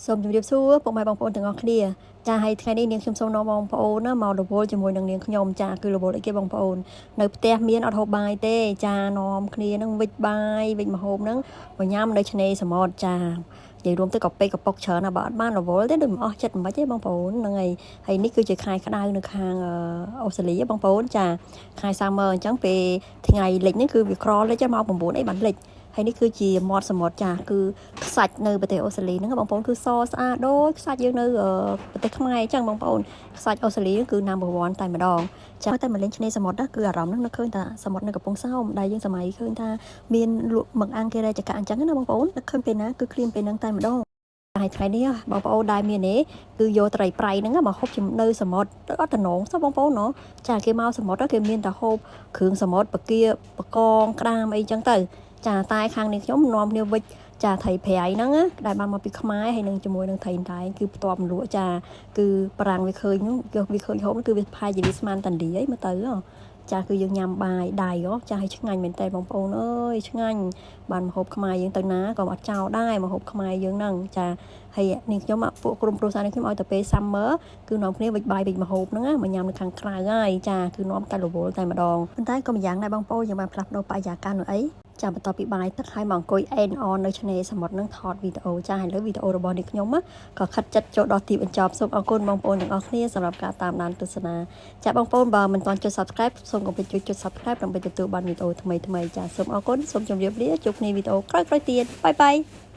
សូមជម្រាបសួរពុកម៉ែបងប្អូនទាំងអស់គ្នាចាហើយថ្ងៃនេះនាងខ្ញុំសូមនាំបងប្អូនណាមករវល់ជាមួយនឹងនាងខ្ញុំចាគឺរវល់អីគេបងប្អូននៅផ្ទះមានអត់ហូបបាយទេចានាំគ្នានឹងវិចបាយវិចម្ហូបនឹងមកញ៉ាំនៅឆ្នេរសមុទ្រចានិយាយរួមទៅក៏ពេកកប៉ុកច្រើនណាស់បើអត់បានរវល់ទេដូចមិនអស់ចិត្តមិនទេបងប្អូនហ្នឹងហើយហើយនេះគឺជាខែក្តៅនៅខាងអូស្ត្រាលីបងប្អូនចាខែ summer អញ្ចឹងពេលថ្ងៃលិចនេះគឺវាក្រលិចម៉ោង9អីបានលិចហើយនេះគឺជាមាត់សមុទ្រចាគឺខ្សាច់នៅប្រទេសអូស្ត្រាលីហ្នឹងបងប្អូនគឺសស្អាតដូចខ្សាច់យើងនៅប្រទេសខ្មែរអញ្ចឹងបងប្អូនខ្សាច់អូស្ត្រាលីគឺ number 1តែម្ដងចាតែមកលេងឆ្នេរសមុទ្រគឺអារម្មណ៍ហ្នឹងនឹកឃើញថាសមុទ្រនៅកំពង់សោមដែលយើងសម័យឃើញថាមានលក់មឹកអាំងគេរែចកអញ្ចឹងណាបងប្អូននឹកឃើញពេលណាគឺឃ្លានពេលហ្នឹងតែម្ដងហើយថ្ងៃនេះបងប្អូនដែលមានទេគឺយកត្រីប្រៃហ្នឹងមកហូបនៅសមុទ្រអត់តំណងសោះបងប្អូនណោះចាគេមកសមុទ្រគេមានតែហូបគ្រឿងសមុទ្របកាបកងក្តាមអីចឹងទៅចាតែខាងនេះខ្ញុំនាំគ្នាវិចចាត្រីប្រៃហ្នឹងដែលបានមកពីខ្មែរហើយនឹងជាមួយនឹងត្រីតែគឺផ្ទាប់លក់ចាគឺប្រាំងវាឃើញវាឃើញហូបគឺវាផាយជាវាស្មានតាន់ឌីអីមើលទៅចាគឺយើងញ៉ាំបាយដៃហ៎ចាឲ្យឆ្ងាញ់មែនតើបងប្អូនអើយឆ្ងាញ់បានម្ហូបខ្មែរយើងទៅណាក៏អត់ចោលដែរម្ហូបខ្មែរយើងហ្នឹងចាហើយនាងខ្ញុំពួកក្រុមគ្រួសារនាងខ្ញុំឲ្យទៅពេល summer គឺនាំគ្នាវិចបាយវិចម្ហូបហ្នឹងមកញ៉ាំនៅខាងក្រៅហើយចាគឺនាំតែរវល់តែម្ដងប៉ុន្តែក៏ម្យ៉ាងដែរបងប្អូនយើងបានផ្លាស់ប្ដូរបរិយាកាសនោះអីចាំបន្ទាប់ពីបាយទឹកហើយមកអង្គុយអេនអននៅឆ្នេរសមុទ្រនឹងថតវីដេអូចាហើយលើវីដេអូរបស់នេះខ្ញុំក៏ខិតចិត្តចូលដល់ទីបញ្ចប់សូមអរគុណបងប្អូនទាំងអស់គ្នាសម្រាប់ការតាមដានទស្សនាចាបងប្អូនបើមិនទាន់ចុច Subscribe សូមកុំភ្លេចចុច Subscribe ដើម្បីទទួលបានវីដេអូថ្មីៗចាសូមអរគុណសូមជម្រាបលាជួបគ្នាវីដេអូក្រោយៗទៀត bye bye.